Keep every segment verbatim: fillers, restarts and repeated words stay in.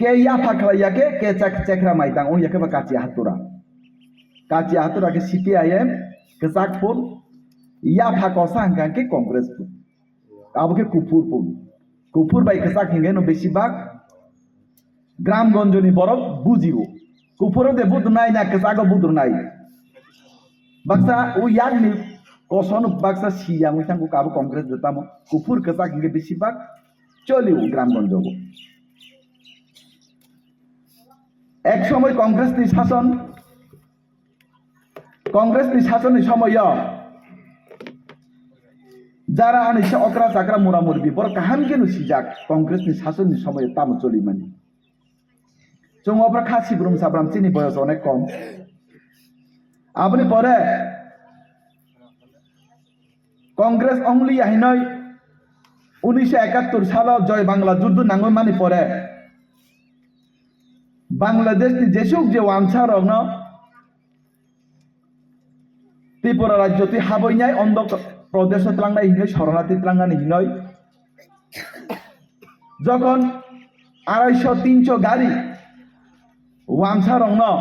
Ke yapha khlai ya khe, ke chak-, chekra maitang wng ya khe ba kachi hatura. Kachi hatura khe C P I M kwchak phul, yapha kosa hwnkha khe Congress phul. Abo khe kuphur phul. Kuphur bai kwchak hinkhe no besi bak Gramgonjoni borok bujio. Kuphuro de budrunai na kwchago budrunai. Baksa o yakni kosono baksa siyang wngkha kabo Congress de tamo. Kuphur kwchak hinkhe besi bak cholio Gramgonjogo. Ek somoi Congress ni sason, Congress ni sason ni somoyo jara ani se okra chakra mura murbi borok kaham khe no sijak Congress ni sason ni somoyo tamo cholimani. Chwng opra kha sibrum sabram chini boyos onek kom. Aboni pore Congress only ya hinoi unisho ekattor salo Joy Bangla juddu nangwi mani pore Bangladesh ni jesuk je wansa rokno Tripura rajyo twi haboi nai Andhra Pradesh o tlangnai hinoi sorona twi tlangnani hinoi jokhon arai sho tin sho gari wansa rokno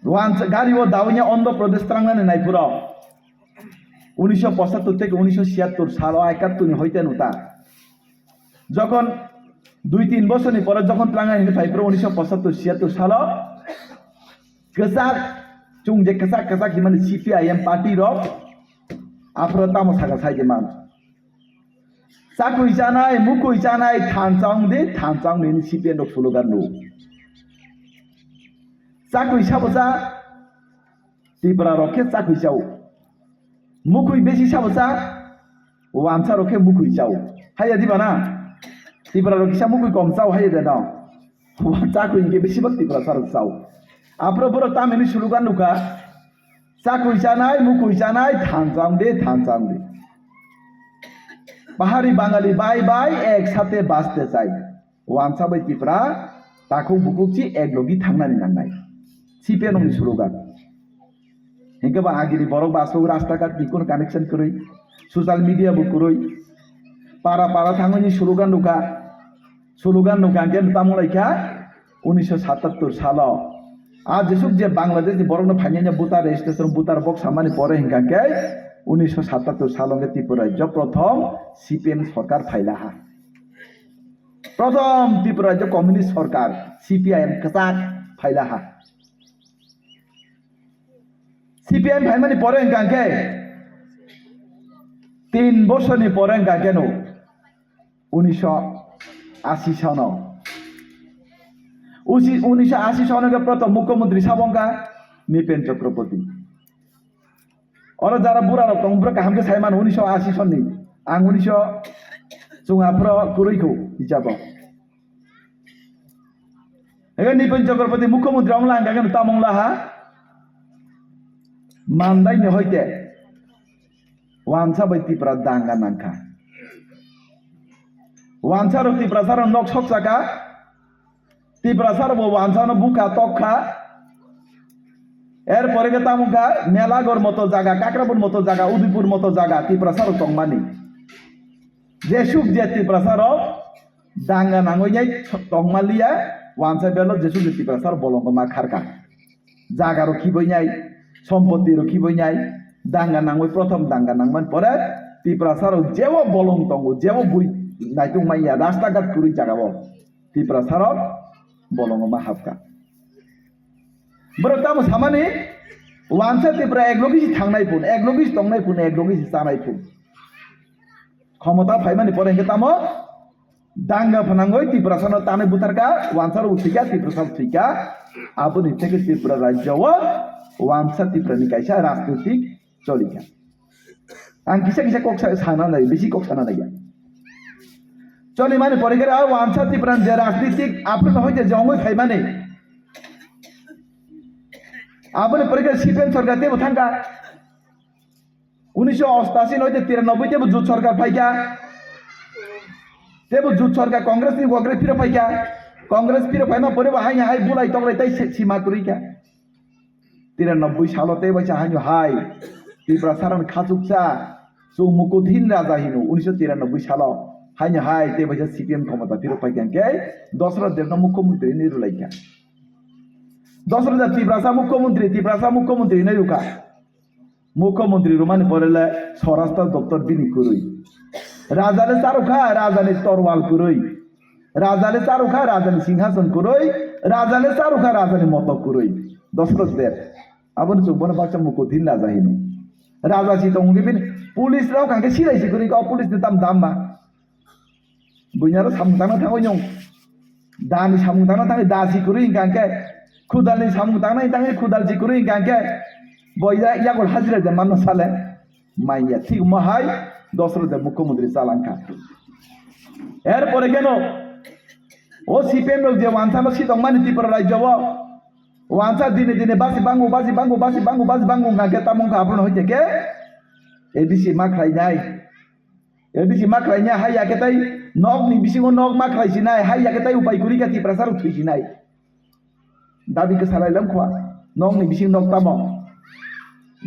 wansa gari o dawi nai Andhra Pradesh tlangnani nai phuro unisho pochattor theke unisho siyattor salo ekattor ni hoite nuta. Jokhon dui tin bosorni pore jokhon tlangna hinwi phai phuru unisho pochattor siyattor salo kwchak, chwng je kwchak kwchak himani C P I M party rok aphuru tamo saka sai de man. Chakwi chanai, mukwi chanai, thansa wng di, thansa wng di hinwi C P M rok slogan rwo. Chakwi sabo cha, Tipra rok khe chakwi chao. Mukhui besi sabo cha, wansa rok khe mukhui chao. Haiya diba na? Tipra rok kisa mukhui kom chao haiya de no. Chakhui hinkhe besi bak Tipra sa rok chao. Aphuru borok tamini slogan nukha, chakhui chanai, mukhui chanai, thansa wng di, thansa wng di. Pahari Bangali bye bye, ek sathe baste chai. Wansa bai Tipra takhuk bukhuk si ek logi thangnani nangnai. C P M ni slogan. Hinkhe ba agini borok ba aswk rasta ghat ni kono connection kwrwi, social media bo kwrwi, para para thangwi ni slogan nukha, slogan nukha hinkhe tamo laikha unisho satattor salo. A jesuk je Bangladesh ni borok no phainai no voter registration, voter box samani pore hinkha khe unisho satattor salo hinkhe Tripura rajyo prothom C P M sorkar phailaha. Prothom Tripura rajyo communist sorkar C P I M kwchak phailaha. C P M phaimani pore hwnkha khe tin bosorni pore hwnkha khe no unisho ashi sono. Usi-, unisho ashi sono khe prothom mukhyamantri sabo wngkha Nipen Chakraborty. Oro jara bura rok tong, bura kaham khe sai mano unisho ashi sonni. Ang unisho chwng aphro kwrwi kho hisabo. Ega Nipen Chakraborty mukhyamantri wng lang kha khe tamo wng laha. Mandai ni hoite wansa bai Tipra danga nangkha. Wansa rok Tiprasa rok nok sok saka. Tiprasa rok bo wansa no bukha tok kha. Er pore khe tamo kha Melagor moto jaga, Kakrabor moto jaga, Udaipur moto jaga Tiprasa rok tongmani. Jesuk je Tiprasa rok danga nangwi nai tongma liya, wansa belo jesuk je Tiprasa rok bolongo ma kharkha. Jaga rok khiboi nai, sompoti rok khiboi nai, danga nangwi prothom danga nangmani pore Tiprasa rok jebo bolong tongo, jebo bui naitung manya, rasta ghat kwrwi jaga o. Tiprasa rok bolongo ma hapkha. Borok tamo samani wansa Tipra ek logi si thangnai phun, ek logi si tongnai phun, ek logi si chanai phun. Khomota phaimani pore hwnkhe tamo danga phanangoi Tiprasa no tanwi butharkha, wansa rok thwikha, Tiprasa rok thwikha. Aboni theke Tripura rajyo o wansa Tipra ni kaisa rajnitik cholikha. Ang kisa kisa kok sa-, sana nai, bisi kok sana nai. Choli mani pore khe o wansa Tipra ni je rajnitik aphuru no hoite je ongoi phaimani. Aboni pore khe C P M sorkar tebo thangkha. Unisho ostashi no hoite tiranoboi tebo jut sorkar phaikha. Tebo jut sorkar Congress ni wagre phiro phaikha. Congress phiro phaima pore bo haini hai bulai tonglai tai se-, sima kwrwi kha. Tiranoboi salo tei waisa haino hai Tiprasa rokni khachuksa chwng Mukuthin Raja hino unisho tiranoboi salo Haino hai tei baisa C P M khomota phirok paikha hwnkhe Dosrot Debno mukhyamantri hinwi rwlaikha. Dosrot Deb Tiprasa mukhyamantri, Tiprasa mukhyamantri hinwi rwkha. Mukhyamantri rwmani pore le Swarashtra doptor bini kwrwi. Raja le charwkha rajani torwal kwrwi. Raja le charwkha rajani singhason kwrwi. Raja le charwkha rajani motok kwrwi. Dosrot Deb. Aboni chwng bono baksa Mukuthin raja hino. Raja si tongwi bini police rok hwnkhe silai si kwrwi kha, o police ni tam dam ba. Buini aro samung tangna thangwi nyong. Dani samung tangna thangwi da si kwrwi hwnkha hwnkhe, khudalni samung tangna thangwi khudal si kwrwi hwnkha hwnkhe, bo ya-, yagul hajira de manna sale. Manya thik mo hai Dosrot Deb mukhyamantri chalangkha. Er pore keno o C P M rok je wansano si tongmani Tripura rajyo o, wansa dine dine basi bangu, basi bangu, basi bangu, basi bangu hwnkha hwnkhe tamo wngkha aphuru hoite khe A D C ma khlainai. A D C ma khlainai, hai ya khe tai nokni bisingo nok ma khlaisinai, hai ya khe tai upai kwrwi kha Tiprasa rok thwisinai. Dabi khe salai lam khwa, nokni bising nok tamo?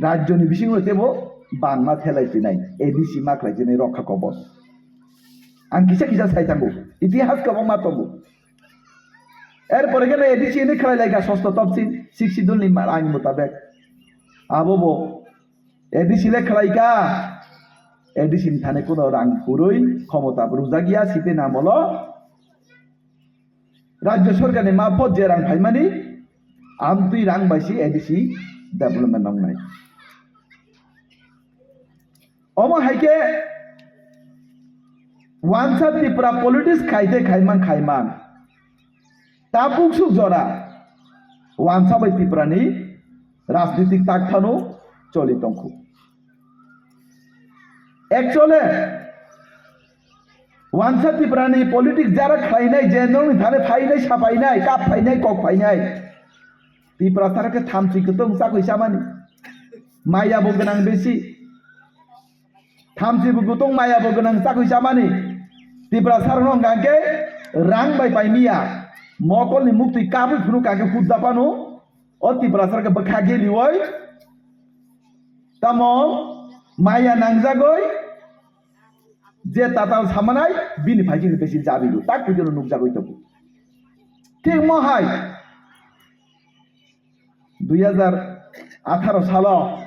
Rajyoni bisingo tebo bangma thelai sinai, A D C ma khlai sinai rokha kobos. Ang kisa kisa sai thango, itihas kwbangma tongo. Er pore khe no A D C ni khlai lai kha sosto topsi, sixth schedule ni ma-, ain mutabek. Abo bo A D C le khlai kha, A D C ni thani kuno rang kwrwi, khomota rwjak ya, site namolo. Rajya sorkar ni mapho je rang phaimani, amtwi rang bai si A D C development wngnai. Omo hai khe wansa Tripura politics khai tei khaimang khaimang. Tabuk suk jora wansa bai Tripura ni rajnitik tak phano choli tongkhu. Actually, wansa Tripura ni politics jara khlainai, je nokni thani phainai, saphainai, kap phainai, kok phainai. Tripura sara khe thamchi kwtwng chakwi chamani. Maya bo gwnang besi. Thamchi bo kwtwng maya bo gwnang chakwi chamani. Tripura sara no hwnkha khe rang bai paimiya. Mokolni muktwi kabwi phunu kha khe hudda phano. O Tiprasa khe bwkha geliwi tamo maya nangjagwi je tatal samanai bini phaikhe besi jabigo tak puitano nukjagwi tongo. Thik mo hai dui hajar atharo salo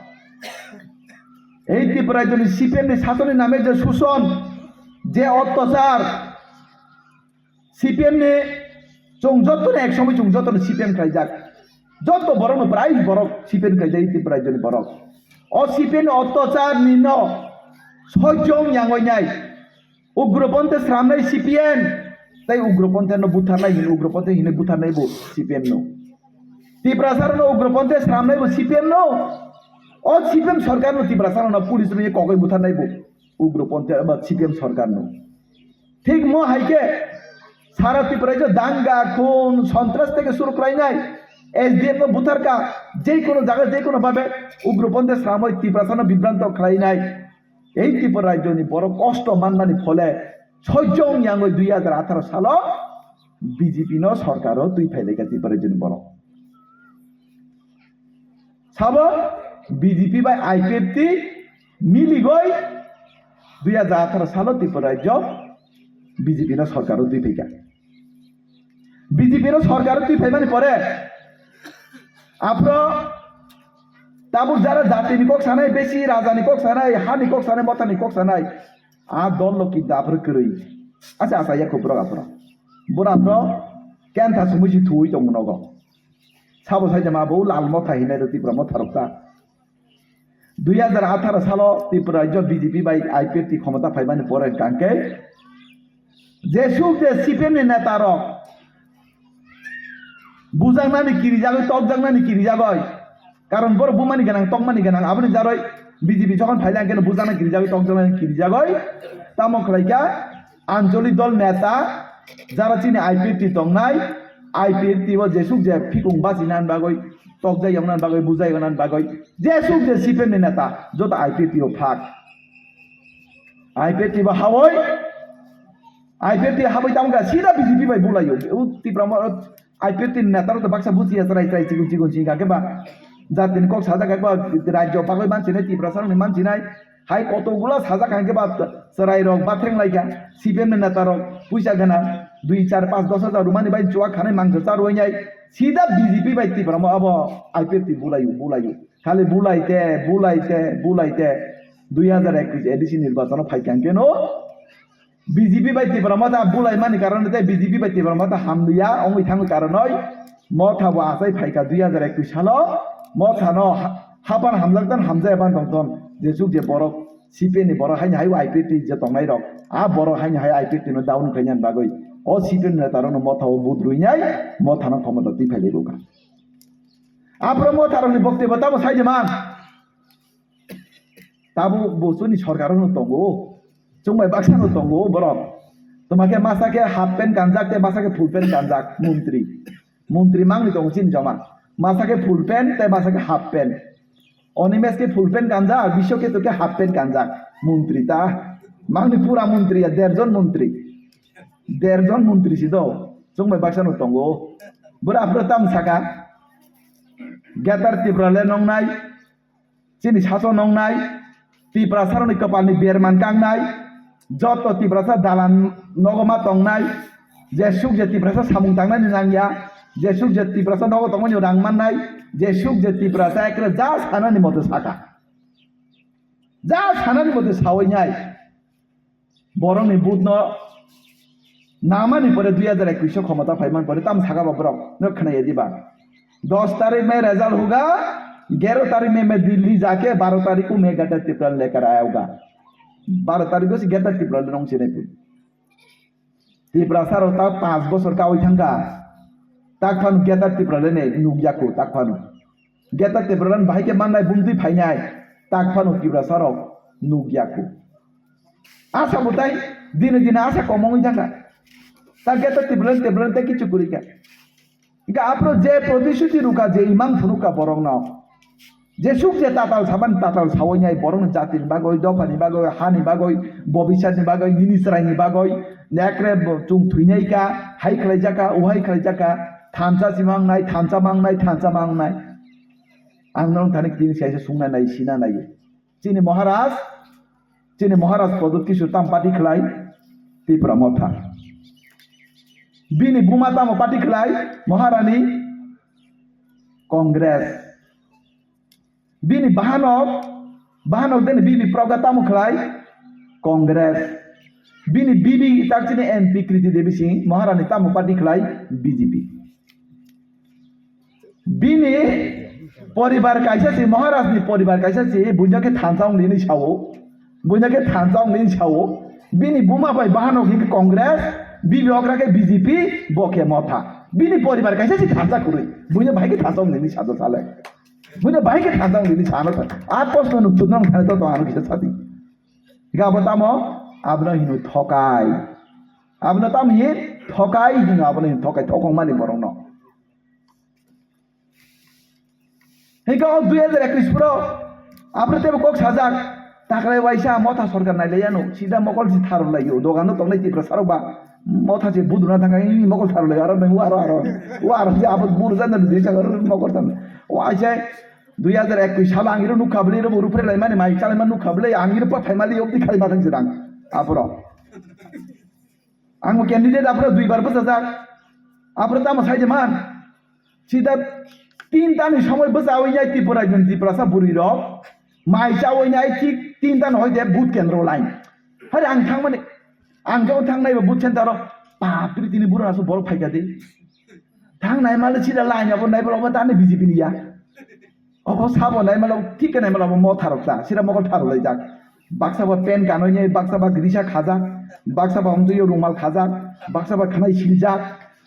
ei Tripura rajyoni C P M ni sasoni name je suson, je ottachar, C P M ni chwng jotono ek somoi chwng jotono C P M khlaijak. Joto borokno prai borok C P M khlaijak, Tripura rajyoni borok. O C P M ni ottachar ni no sojong yangoi nai. Ugroponte sramnai C P M. Tai ugroponte no butharnai hin, ugroponte hinwi butharnai bo C P M no. Tiprasa no ugroponte sramnai bo C P M no. O C P M sarkar no Tiprasa no police rwi kokoi butharnai bo. Ugroponte ba C P M sarkar no. Thik mo hai khe sara Tripura rajyo danga, khun, sontras theke suru khlainai, S D F no butharka, je kono jaga, je kono bhabe ugroponte sramoi Tiprasa no bibranto khlainai. Ei Tripura rajyoni borok kosto manmani phole sojong yangoi dui hajar atharo salo B J P no sorkaro twi phailaikha Tripura rajyoni borok. Sabo B J P bai I P F T miligoi dui hajar atharo salo Tripura rajyo B J P no sorkaro twi phaikha. B J P no sorkaro twi phaimani pore aphro tabuk jara jatini kok sanai, besi rajani kok sanai, hani kok sanai, motani kok sanai, a dol no kintu aphro kwrwi. Asa asa ya khubro aphro. Bura aphro kentha sumui si thuwi tong nogo. Sabo sai jama bo lal motha hinai rw Tipra motha rok ta. Dui hajar atharo salo Tripura rajyo B J P bai I P F T khomota phaimani pore hwnkha khe jesuk je C P M ni neta rok bujaknani kirijagoi, tokjaknani kirijagoi, karon borok bumani gwnang, tokmani gwnang, aboni jaroi B J P jokhon phaile hwnkhe bujaknani kirijagoi, tokjaknani kirijagoi, tamo khlaikha Ancholi dol neta, jara chini I P F T tongnai, I P F T o jesuk je phikung bachina bagwi, tokjak yongna bagwi, bujai yongna bagwi, jesuk je C P M ni neta, joto I P F T o phak. I P F T bo hawoi, I P F T hawoi tamo kha sida B J P bai bulaio. U Tipra mo, I P F T ni neta rok to baksa buchiya chwrai chwrai chikon chikon sing kha khe ba. Jatini kok sajak kha ba, rajyo bagwi mansinai, Tiprasa rokni mansinai. Hai kotogula sajak hwnkhe ba Chwrai rok bathreng lai kha, C P M ni neta rok puisa gana dui, char, panch, dos hajar rwmani bai chuak khanai mangsa cha rwinai, sida B J P bai Tipra mo abo I P F T bulaio, bulaio. Khali bulaite, bulaite, bulaite, dui hajar ekwis A D C nirbachano phai kha hwnkhe no B J P bai Tipra Motha bulai mani karone tei B J P bai Tipra Motha hamliya wngwi thangwi karonoi Motha bo achai phaikha dui hajar ekwis salo. Motha no ha-, hapan hamjak tan hamjaya ban tong ton, jesuk je borok C P M ni borok haino hai I P F T je tongnai rok, a borok haino hai I P F T no down khaina bagwi o C P M ni neta rok no Motha o budrui nai Motha no khomota twi phai rwkha. Aphuru Motha rok ni bokti bo tamo sai de man. Tabuk bo chini sorkar no tongo, chwng bai baksa no tongo borok. Toma khe masa khe half pant kanjak tei masa khe full pant kanjak montri. Montri mangni tongo chini joma. Masa khe full pant tei masa khe half pant. Animesh khe full pant kanjak, Biswa khe to khe half pant kanjak. Montri ta mangni pura montri ya derjon montri. Derjon montri si do. Chwng bai baksa no tongo. Bwrwi aphuru tam saka. Greater Tripura le nongnai. Chini saso nongnai, Tiprasarokni kwpalni berman kangnai, joto Tiprasa dalan nogo ma tongnai, jesuk je Tiprasa samung tangnani nangya, jesuk je Tiprasa nogo tongmani rang mannai, jesuk je Tiprasa ekre ja sanani mote saka. Ja sanani mote sawi nai. Borokni budno namani pore dui hajar ekwis o khomota phaiman pore tam saka ba borok no khwnaya diba? Dos tarik me result hoga, gero tarik me, me Delhi jake, baro tarik ko me Greater Tripura lekar ayauga. Baro tarik o si Greater Tripura le nong sinai pui. Tiprasa rok ta panch bosor kawi thangka. Tak phano Greater Tripura le ne nukya ko tak phano. Greater Tripura le bahai ke mannai bumtwi phainai tak phano Tiprasa rok nukya ko. Asa bo tai dine dine asa kom wngwi thangkha. Ta Greater Tripura le Tripura le tei kichu kwrwi kha. Hingke aphuru je protishuti rwkha, je imang phunukha borokno, jesuk je tatal saban tatal sawi nai borokni jatini bagwi, dophani bagwi, hani bagwi, bobisatni bagwi, nini chwraini bagwi, nekre bo chwng thwinai kha, hai khlaijak kha, uhai khlaijak kha, thansa si mangnai, thansa mangnai, thansa mangnai. Ang norok thani tini saisa sungna nai, sina nai. Chini Maharaj, chini Maharaj Pradyut Kishore tam party khlai? Tipra Motha. Bini buma tamo party khlai? Maharani Congress. Bini bahanok, bahanok deni bibi proga tamo khlai? Congress. Bini bibi tak chini M P Kriti Devi Singh Maharani tamo party khlai? B J P. Bini poribar kaisa si, Maharaj ni poribar kaisa si, buino khe thansa wng nini sao, buino khe thansa wng nini sao, bini buma bai bahanok hingke Congress, bibi okra khe B J P, bo khe Motha. Bini poribar kaisa si thansa kwrwi, buino bahai khe thansa wng nini sajo sale. Buino bahai khe thansa wng nini sano sa. A post no nuk chukna wng thani to to ano kisa sadi. Ga bo tamo, abono hino thokai. Abono tamo hi thokai hino, abono hino thokai, thokong mani borokno. Hingke o dui hajar ekwis pro, aphuru teibo kok sajak, taklai waisa Motha sorkar nailaiano, sida mokol si tharwlaio, dogano tongnai Tiprasarok ba, Motha se buduna thangkha, ih, mokol tharwlaio, aro nang, aro, aro, o aro se abo buru jani dui saka mokol tharwlai. O aise dui hajar ekwis salo ang iro nukha bwlai, iro bo ruphre laimani, mai chalaima nukha bwlai, ang iro pa phaimali, obdi khalai ma thang se rang, aphuru. Ang bo candidate aphuru duibar bwchajak. Aphuru tamo sai de man. Sida tinta ni somoi bwchawi nai Tripura ni Tiprasa bwrwi rok. Mai chawi nai thik tinta ni hoide booth kendro line. Hari ang thangmani, ang jabo thangnai ba booth center o, bapre tini bura aso borok phaikha de. Thangnai male sida line abo nai borok ba tani B J P ni ya. Obo sabo naimala, thik khe naimala obo Motha rok ta, sira mokol tharwlaijak. Baksa ba pen kanwi nai, baksa ba grisa khajak, baksa ba wngtwi rumal khajak, baksa ba khwnai siljak,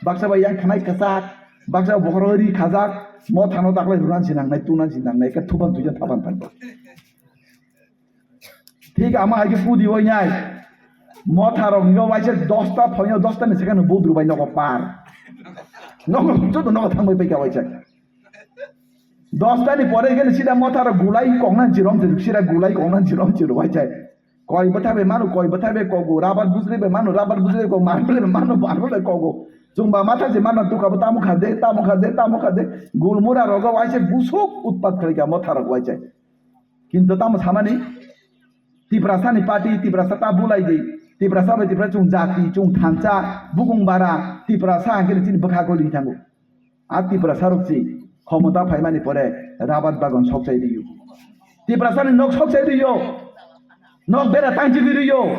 baksa ba yang khwnai kwchak, baksa ba bokhoro ri khajak, Motha no taklai runan sinangnai, tunan sinangnai, khe thupan tuiya thapan thango. Thik ama hai khe pudi oi nai. Motha rok ni waisa dosta phaino, dosta ni second budru bai nogo par. Nogo joto nogo thangbai paika waisa. Dosta ni pore khe sida Motha rok gulai kongna jirom jiru, sida gulai kongna jirom jiru waisa. Koi bwtha bai manu, koi bwtha bai kogo, rabar bujri bai manu, rabar bujri bai kogo, marble bai manu, marble bai kogo. Chwngba Matha je manu tukha bo tamo kha de, tamo kha de, tamo kha de. Gulmura rogo waisa busuk utpat khlai kha Motha rok waisa. Kintu tamo samani, Tiprasani party, Tiprasa ta bulai di. Tiprasa bai Tiprasa chwng jati, chwng thansa, bukung bara, Tiprasa hwnkhe chini bwkha goli thango. A Tiprasa rok si khomota phaimani pore rabat bagan sok chai rio. Tiprasani nok sok chai rio. Nok bera tangchi rio.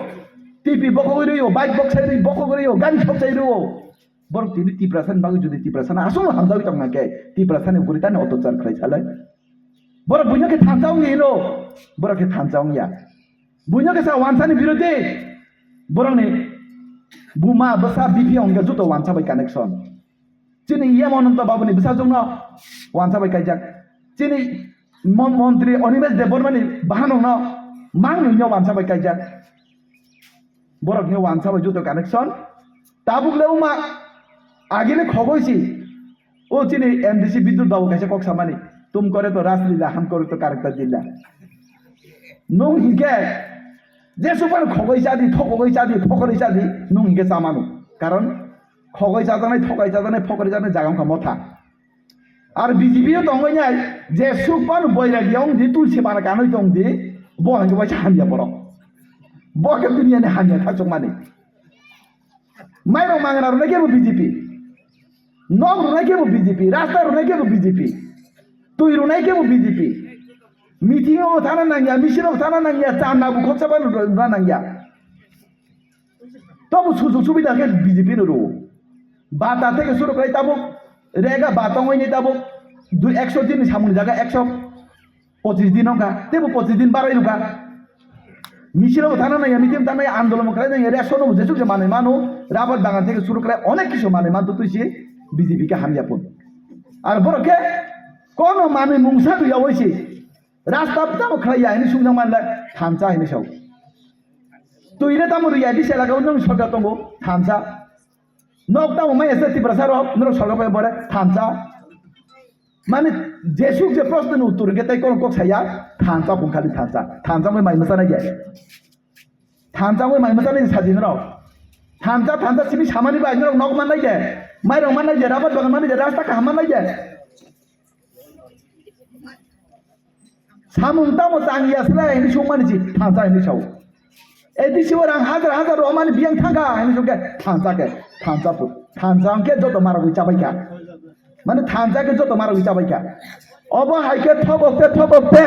T V bokogwi rio, bike bok sai rio, bokogwi rio, gari sok chai rio. Borok tini Tiprasani bagwi jodi Tiprasani aswk hamjagwi tongna khe Tiprasani bwrwi tani otachar khlai salai. Borok buino khe thansa wngya hino, borok khe thansa wngya. Buino khe sa wansani birodhi, borokni buma bwsa B P wngya joto wansa bai connection. Chini E M Ananta Babuni bwsajwkno wansa bai kaijak. Chini mon-, montri Animesh Debbarmani bahanokno mangnoino wansa bai kaijak. Borokni wansa bai joto connection. Tabuk le wngma agile khogoi si. O chini M D C Bidyut Babu kaisa kok samani. "Tum kore to Ras Lila, hum kore to character dilla." Nung hinkhe jesuk phano khogoi chadi, thokogoi chadi, phokoroi chadi, nung hinkhe chamanu. Karon khogoi chajaknai, thokai chajaknai, phokoroi chajaknai jaga wngkha motha. Ar B J P o tongwi nai, jesuk phano boiragi wng di, tulsi bara kanwi tong di, bo hwnkhe waisa hamya borok. Bo khe duniani hamya khachukmani. Mairok mangna rwnai khe bo B J P. Nok rwnai khe bo B J P, rasta rwnai khe bo B J P. Twi rwnai khe bo B J P. Meeting o thana nangya, misil o thana nangya, chanda bo khoksa phano rwna nangya. Tobo sujug subida khe B J P no rwo. Bata theke suru khlai tabuk rega ba tongwi ni tabuk dui, ekso din ni samung ni jaga ekso pochis din wngkha, teibo pochis din barai rwkha. Misil bo thana nangya, meeting thana nangya, andolon bo khlai nangya, ration bo jesuk je manwi mano, rabar bagan theke suru khlai onek kisu manwi manto twi se B J P khe hamya phun. Ar borok khe kono manwi mungsa rwya oi se. Rasta tamo khlai ya hini sumjang manle thansa hini sao. Twi re tamo rwya di sela kau nung sorkar tongo thansa. Nok tamo maya se Tiprasa rok norok sorkar bai bore thansa. Mane jesuk je proshno ni uttor hwnkhe tei kono kok saya thansa bung khali thansa. Thansa bai mai masa nai ya. Thansa bai mai masa nai sajin rok. Thansa thansa simi samani bai norok nok man nai ya. Mai rok man nai ya, rabar bagan man nai ya, rasta kaham man nai ya. Samung tamo tangya sle hini songmani si thansa hini sao. A D C o rang hajar hajar romani biyang thangkha hini songkhe thansa khe thansa put thansa hwnkhe joto maragwi chabaikha. Mane thansa khe joto maragwi chabaikha. Obo hai khe thobok te thobok te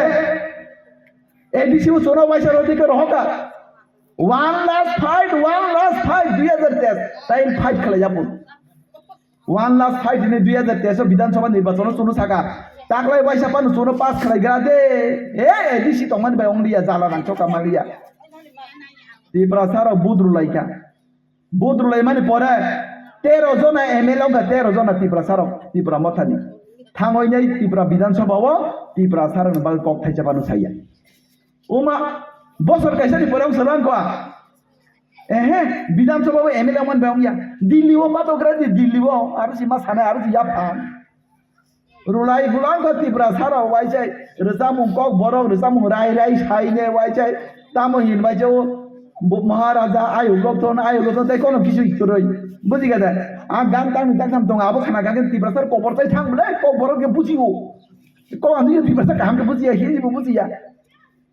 A D C o chwngno waisa rodi khe rohokha. One last fight, one last fight, dui hajar teis time fight khlai yapun. One last fight hini dui hajar teis o Bidhan Sabha nirbachon o chwngno saka. Taklai waisa phano chwngno pass khlai gra de. He, A D C tongmani bai wngliya, jala nangthok ka manliya. Tiprasa rok budru laikha. Budru laimani pore tero jona M L A wngkha, tero jona Tiprasa rok, Tipra mothani. Thangwi nai Tipra Bidhan Sabha o Tiprasa rokni bagwi kok thaisa phano saya. Oma bosor kaisa ni pore wngsa lang kwa. Ehe, Bidhan Sabha o M L A man bai ongya. Delhi o ma to gra di, Delhi o aro si ma sana aro si ya phan. Rulai bulang ko Tiprasa rok waisai rwchapmung kok borok rwchapmung rai rai saine waisai tamo hin bai je o bo-, Maharaja ayuk rok thon ayuk rok thon tei kono kisu kwrwi. Buji ga da? A gang tang ni tang tham tong abo khana ga Tiprasa rok kobor tai thang bwlai kok borok ke buji o. Kok ang Tiprasa kaham ke buji ya, Hindi bo buji ya.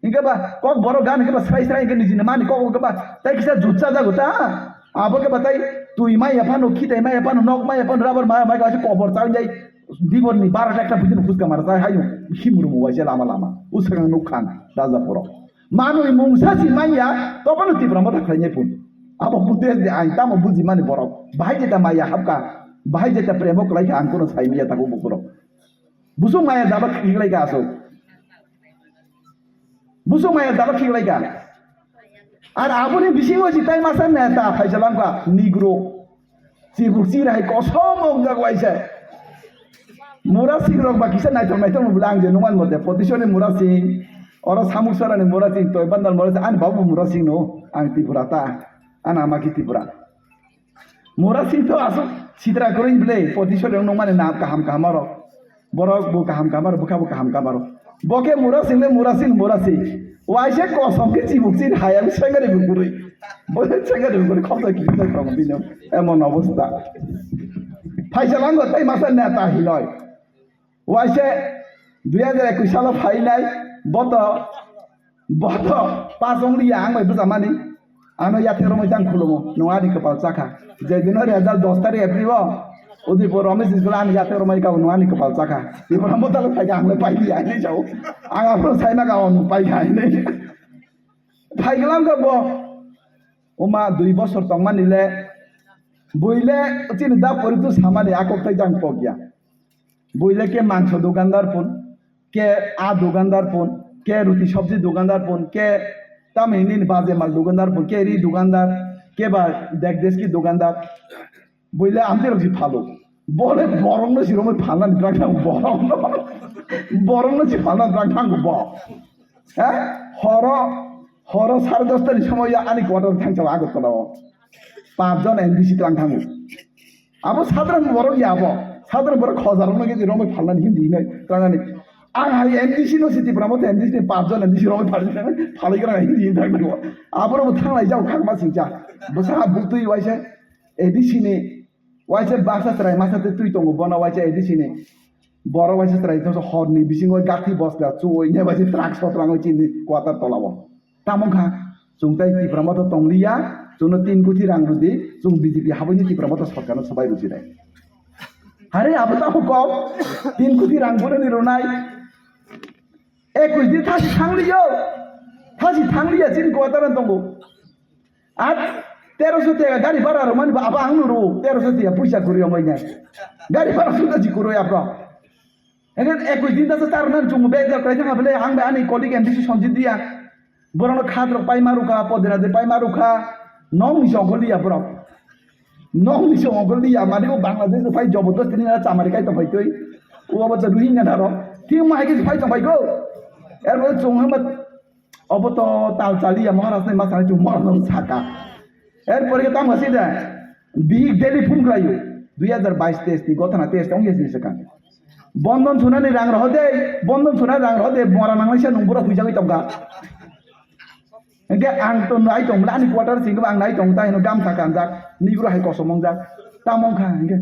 Hingke ba kok borok gan hingke ba srai srai hingke niji ni mani kok hingke ba tai kisa jutsa jago ta. Abo ke ba tai twi maya phano, khitai maya phano, nok maya phano, rabar maya maya kaisa kobor chawi jai. Dibor ni bara ekta bujin phuska mara jai hayo himru mo waise lama lama. Usakang nuk khan raja poro. Manwi mungsa si manya to phano Tipra motha khlai nai phun. Abo Buddhist de ain tamo buji mani borok. Bahai jeta maya hapka. Bahai jeta premo klai kha ang kono sai miya tako bukurok. Busuk maya jaba khiklai ka asuk. Busuk maya jaba khiklai ka. Ar aboni bisingo si tai masa neta phaisalang ka Negro. Chibuk chir hai kosom ong jak waisa. Mura Singh rok ba kisa naithok naithok no bwle ang je nungman mote Potisoni Mura Singh, oro Samuksarani Mura Singh, Toibandal Mura Singh, ani babu Mura Singh no ang Tripura ta, ani ama ki Tripura. Mura Singh to aswk sitra kwrwi bwle, Potisoni nungmani na kaham kaham aro. Borok bo kaham kaham aro, bwkha bo kaham kaham aro. Bo khe Mura Singh le Mura Singh, Mura Singh. Waisa kosom khe chibuk chini hai, ang sengari bo kwrwi. Bo sengari bo kwrwi, khoksa kisa tong bini emon obostha. Phaisa lango tei masa neta hinoi. Waisa dui hajar ekwis salo phainai, bo to Boto pasong liya ang bai bwsa mani. Ano yathek romwi tang khulumo, nwng ani kwpal chakha. Jedino result dos tarik April o, Udaipur Ramesh school ani yathek romwi kabo nwng ani kwpal chakha. Tipra motha le phaikha ang le pai liya hinwi sao. Ang aphuru saina ka on pai kha hinwi. Phaigwlam kha bo. Oma dui bosor tongmani le. Buile chini da poritu samani akok tai jang pokya. Buile ke mangso dukandar pun, ke a dukandar pun, ke ruti sobji dukandar pun, ke tamni nini baje mal dukandar pun, ke ri dukandar, ke ba dekdeski dukandar. Buile amte rok si phalo. Bole borokno si romoi phalna ni drang thang borokno. Borokno si phalna drang thang bo. He? Horo, horo sare dosta ni somoy ani quarter thang chao Agartala o. Pap jon M D C tlang thango. Abo sadharan borok ya abo. Sadharan borok hajar no gedi romoi phalnani hindi hinoi tlangnani. Ang hai M D C no si Tipra Motha M D C ni pap jon M D C romoi phalnani phalai gra hindi hinoi tlangnani. Abo ro thanglai jao khakma singcha. Bwsa butui waise A D C ni waise baksa chwrai masa twi twi tongo bono waise A D C ni. Borok waise chwrai tongsa horni bisingo gathi bosla chuoi ne waise truck sotrangoi chini quarter tola o. Tamo kha, chwng tai Tipra Motha tongliya, chwngno tin kuthi rang rwdi, chwng B J P habwini Tipra Motha sorkarno swbai rwdi nai. Hare abo tamo kok, tin kuthi rang burani rwnai. Ekwis din thasi thangliyo, thasi thangliya chini kwataran tongo. At teroso tiya gari bhara rwmani ba abo ang nuru, teroso tiya puisa kwrwi rwmani nai. Gari bhara suda ji kwrwi abro. Enke ekwis din thasi tar nan chungo bejak kwrai thangma bele ang bai ani colleague M D C Sanjit Diya. Borokno khat rok paima rukha, podera de paima rukha, nong ni songkol liya borok. Nong ni songkol liya, mani o Bangladesh rok phai jobodosti ni na chamari kai tong phai twi. O abo cha Rohingya na rok. Thik ma hai khe phai tong phai go. Er bo chung hamba obo to tal chaliya Maharaj ni ma sanai chung Maharaj no saka. Er pore ke tamo sida. Bihik Delhi phung khlaio. Dui hajar bais teis ni gotana teis tong yesi saka. Bondon sunani rang rohode, bondon sunani rang rohode, mora nanglaisa nung borok huijagwi tongkha. Hingke ang to nai tong bwle ani quarter singke ang nai tong ta hino gamsa kanjak, ni bwrwi hai kosom wngjak. Tamo wngkha hingke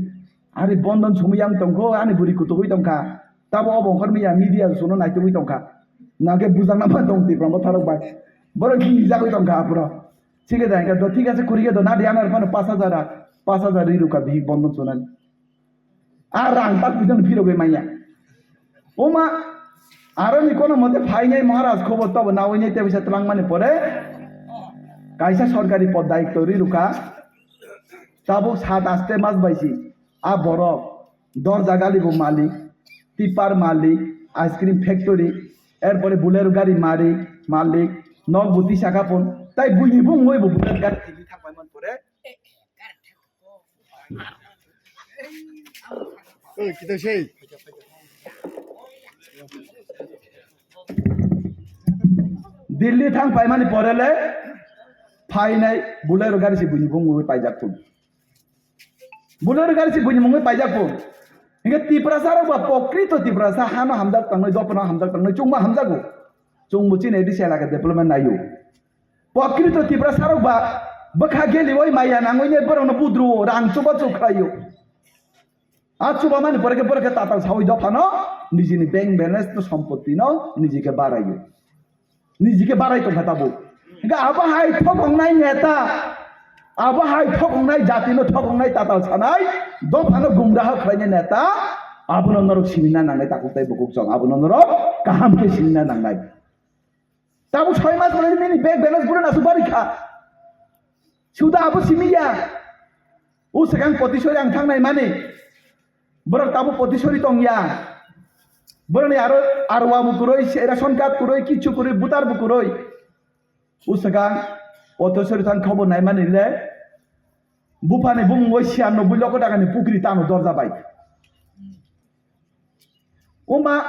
ari bondon sumui yang tongkho ani bwrwi kutuk wi tongkha. Tabo obo ongkhor miya media suno naitugwi tongkha. Nangke bujak nama tong Tipra Motha rok bai. Borok hingjagwi tongkha aphuru. Sike da hingke do thik ase kurike do nadi anar phano pas hajar a, pas hajar ri rukha bihik bondon sunani. A rang tak puisan phirogwi manya. Oma aroni kono mote phainai Maharaj khobor tobo naoinai tei bisa twlangmani pore kaisa sorkari pod daitto ri rukha. Tabuk sat aste mas baisi a borok dorja gali bo malik, tipar malik, ice cream factory, erpore Bolero gari malik, malik, nok bo tisa kapon, tai buini bumungoi bo Bolero gari tini thangpai man pore. Oi, kita sei. Delhi thang paimani pore le phainai Bolero gari si buini bumungwi paijak thung. Bolero gari si buini mungwi paijak thung. Hingke Tiprasa rok ba pokrito Tiprasa hano hamjak tangnai, dopano hamjak tangnai, chungma hamjago. Chungbo chini A D C elaka development naio. Pokrito Tiprasa rok ba bwkha geliwi maya nangwi ne borokno budruo, rang chubachu khlaio. A chubamani pore khe borok khe tatal sawi dophano nijini bank balance no sompotti no niji khe baraio. Niji khe barai tongkha tabuk. Hingkhe abo hai thokongnai neta, abo hai thokongnai jatino thokongnai tatal sanai dophano gumraha khlainai neta, abono norok sinina nangnai takhuk tei bukhuk chwng, abono norok kaham khe sinina nangnai. Tabuk soi mas manwi nini bank balance bwrwino aswk barwi kha. Suda abo simi ya. O swkang potisori ang thangnai mani. Borok tabuk potisori tong ya. Borokni aro arwa bo kwrwi, ration card kwrwi, kichu kwrwi, voter bo kwrwi. O swkang potisori thang khobor nai mani le. Buphani bumung oi siyan no bui loko dagani pukri tano dorja bai. Oma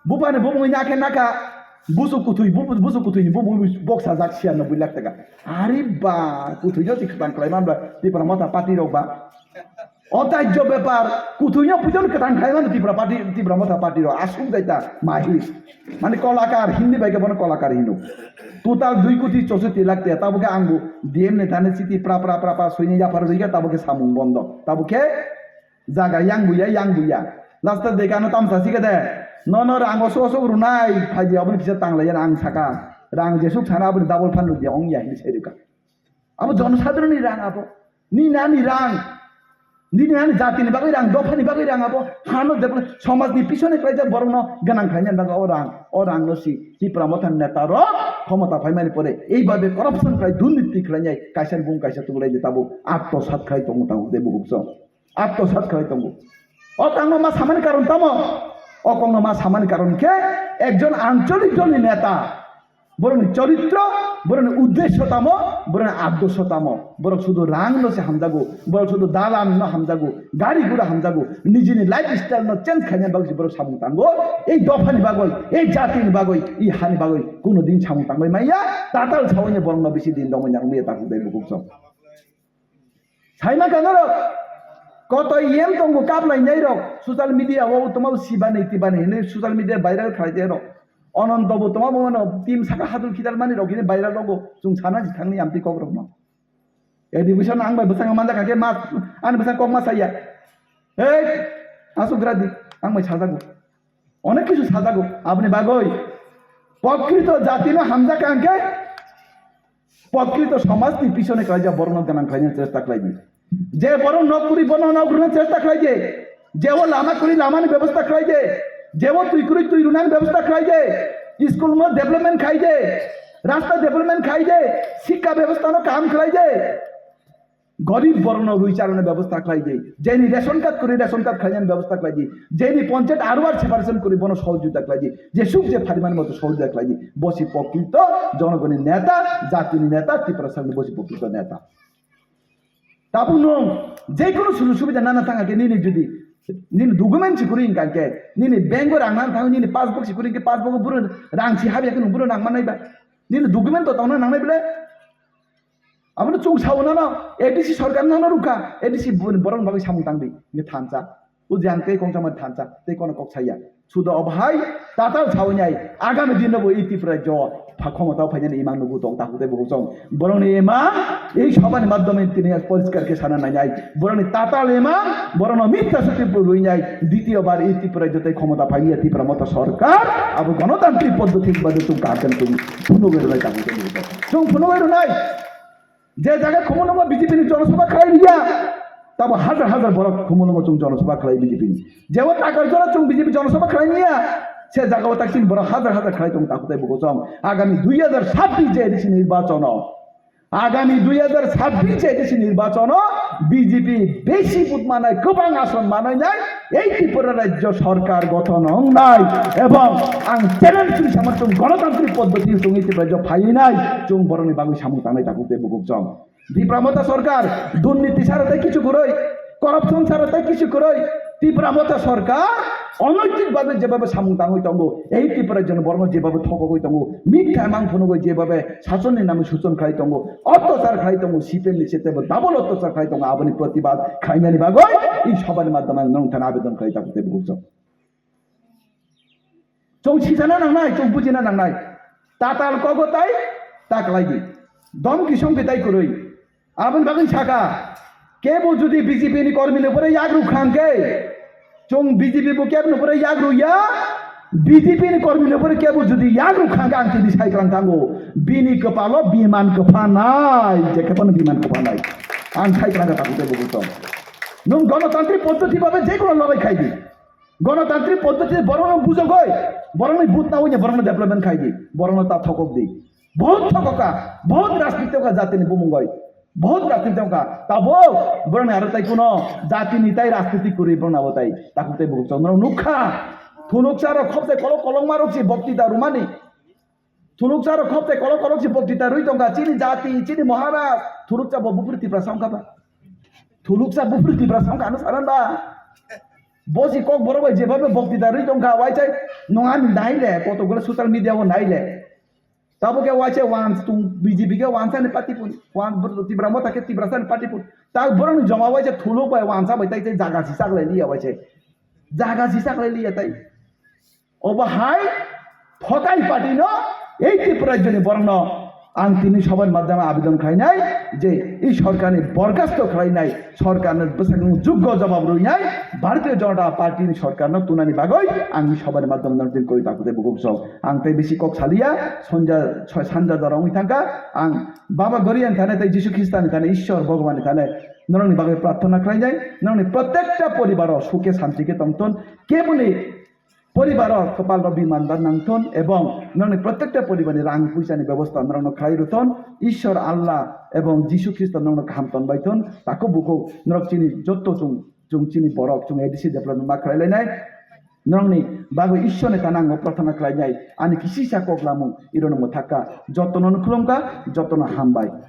buphani bumung nya khe nakha busuk kuthwi, bu-, busuk kuthwi ni bumung boksa jak siyan no bui lak taka. Ari ba kuthwi no si kwtang khlai man ba Tipra Motha party rok ba. O tajjo bepar kuthwi no pujon kwtang khlai man Tipra party, Tipra Motha party rok asuk jaita mahi. Mani kolakar Hindi bai khe bono kolakar hino. Total dui koti chosoti lakh tiya, tabo khe ang bo D M ni thani chiti pra pra pra pra soini yaphar rwikha, tabo khe samung bondo. Tabo khe jaga yang buya, yang buya. Last o dekha no tamsa sikhe de. Nono rang osuk osuk rwnai, phaidi aboni kisa tanglaiya ang saka. Rang jesuk sana aboni double phan rwdi ong ya hinwi sai rwkha. Abo jonosadharonni rang abo. Nini ani rang. Nini ani jatini bagwi rang, dophani bagwi rang abo. Hano develop, somajni pisone khlaijak borokno gwnang khlainani bagwi o rang. O rangno si Tipra Motha neta rok khomota phaimani pore ei babe corruption khlai, durniti khlainai kaisa bung kaisa tubulai de tabuk atmosat khlai tongo tabuk de bukuk song. Atmosat khlai tongo. O kangno ma samani karon tamo? O kongno ma samani karon khe ekjon ancholik dolni neta. Borokni choritro, borokni uddesho tamo, borokni adorsho tamo. Borok sudu rangno se hamjago, borok sudu dalanno hamjago, gari gura hamjago, nijini lifestyle no change khaina bagwi borok samung tango. Ei dophani bagwi, ei jatini bagwi, ei hani bagwi kuno din samung tangwi maya, tatal sawini borokno bisi din dongwi nangwi takhuk dai bukuk song. Saima khe norok koto yen tongo kaplai nai rok social media o tongma sibani tibani hinwi social media viral khlai de rok. Ononto bo tongma bo no tim saka hadul khidal mani rok hini viral rogo chwng sana jithangni amtwi kok rok no. Education ang bai bwsang manja kha khe ma ani bwsang kok ma saya. Hei asuk gradi ang bai sajago. Onek kisu sajago aboni bagwi. Pokrito jatino hamjakha hwnkhe pokrito somajni pisone khlaijak borokno gwnang khlainani chesta khlaidi. Je borok nok kwrwi bono nok rwnani chesta khlaidi. Je o lama kwrwi lamani bebosta khlaidi. Je o twi kwrwi twi rwnani bebosta khlaidi. School no development khlaidi. Rasta development khlaidi. Sikka bebosta no kaham khlaidi. Gorib borokno rwi charwna bebosta khlai di, jeni ration card kwrwi ration card khlainani bebosta khlai di, jeni ponchayat arwar separation kwrwi bono sohojogita khlai di, jesuk je pharimani moto sohojogita khlai di. Bosi pokrito jonogoni neta, jatini neta, Tiprasani bosi pokrito neta. Tabuk nwng jekono sujog subida nana thang khe nini jodi nini document si kwrwi hwnkha khe nini bank o rang nana thang nini passbook si kwrwi hwnkhe passbook o buro rang si habya khe nwng buro nang manai ba nini document to tongna nangnai bwle. Abono chwng sao nano, A D C sorkar nano rukha, A D C boni borokni bagwi samung tangdi, hwnwi thansa. O je ang tei kongsa mani thansa, tei kono kok saya. Sudo obo hai, tatal sawi nai, agami dino bo i Tripura jo, pha khomotao phainani imang nugo tong takhuk tei bukhuk chong. Borokni imang, ei sobani madhyome tini poriskar khe sana nai nai. Borokni tatal imang, borokno mitha suti purwi nai. Ditiyo bar i Tripura jo tei khomota phaiya Tripura motha sorkar, abo gonotantrik poddoti bade chwng kaham khe chwng phunugwi rwnai takhuk tei bukhuk chong. Chwng phunugwi rwnai. Je jaga Khumulwngo B J P ni jonosabha khlai liya, tabo hajar hajar borok Khumulwngo chwng jonosabha khlai B J P ni. Jebo Takarjora chwng B J P jonosabha khlai liya, se jaga o taksin borok hajar hajar khlai tong takhuk tei bukhuk chong. Agami dui hajar sabbish je A D C nirbachono, agami dui hajar sabbish je A D C nirbachono B J P besi vote manai, kwbang ason manai nai, ei Tripura rajyo sorkar gothon wngnai. Ebong ang challenge kri sama chwng gonotantrik poddoti chwng ei Tripura rajyo phainai, chwng borokni bagwi samung tangnai takhuk tei bukhuk chong. Tipra Motha sorkar durniti sara tei kichu kwrwi, corruption sara tei kichu kwrwi, Tipra Motha sorkar onaitik babe jebabe samung tangwi tongo, ei Tripura rajyo borokno jebabe thokogwi tongo, mitha mang phunugwi jebabe sasonni nami suchon khlai tongo, ottachar khlai tongo, C P M ni sete bo double ottachar khlai tongo, aboni protibad khlainani bagwi ei sobani madhyome ang nwng thana abedon khlai takhuk tei bukhuk chong. Chwng sijana nangnai, chwng bujina nangnai. Tatal kogo tai ta khlai di. Dom kisong ke tai kwrwi. Aboni bagwi saka, kebo jodi B J P ni kormi no pore yagruk khang khe, chwng B J P bo kebo no pore yagruk ya, B J P ni kormi no pore kebo jodi yagruk khang khe ang tini sai kwrang thango. Bini kwpalo biman kwphanai, je kwpano biman kwphanai. Ang sai kwrang kha takhuk tei bukhuk chong. Nwng gonotantrik poddoti babe je kono lorai khai di. Gonotantrik poddoti borokno bujogoi, borokni vote nawi borokno development khai di, borokno ta thokok di. Bahut thokoka, bahut rajniti ka jatini bumungoi, bahut rajniti ka. Tabo borokni aro tai kuno jatini tai rajniti kwrwi borokno abo tai takhuk tei bukhuk chong norok nukha. Thunuksa rok khopsai kolok kolokma rok si bokti da rumani. Thuluksa rok khoptai kolok kolok si bokti ta rwi tongkha, chini jati, chini Maharaj, thuluksa bo buphuru Tiprasa wngkha ba? Thuluksa buphuru Tiprasa wngkha, ano sanan ba? Bo si kok borok bai jebabe bokti ta rwi tongkha, waisai nwng ani nai le, kotokgulo social media o nai le. Tabo khe waisai wans tung B J P khe wansa ni party pun, wan Tipra Motha khe Tiprasa ni party pun. Ta borok ni joma waisai thuluk bai wansa bai tai tai jaga si chaklai liya waisai. Jaga si chaklai liya tai. Obo hai thokai party no ei Tripura rajyoni borokno Ang tini sobani madhyame abidon khlainai je ei sorkarni borkhasto khlainai sorkarno bwsakni juggo jawab rwinai Bharatiya Janata Party ni sorkarno tunani bagwi ang sobani madhyame norok tini koi bakute bukuk sok. Ang tei bisi kok saliya, sonja sanja jora wngwi thangkha. Ang Baba Goriani thane tei Jisu Khristani thane, Ishwar Bhagwanni thane norokni bagwi prarthana khlainai, norokni protekta poribaro sukhe santi khe tongthon, keboni poribaro kwpal rok biman da nangthon ebong norokni protekta poribarni rang puisani bebosta norokno khlai rwthon. Ishwar Allah ebong Jisu Khristo norokno kaham tonbaithon. Takhuk bukhuk norok chini jotto chwng, chwng chini borok chwng A D C development ma khlai lainai. Norokni bagwi Ishwarni thana ang prarthana khlainai. Ani kisisa kok lamung irono mwthakka. Jottono khulumkha, jottono hambai.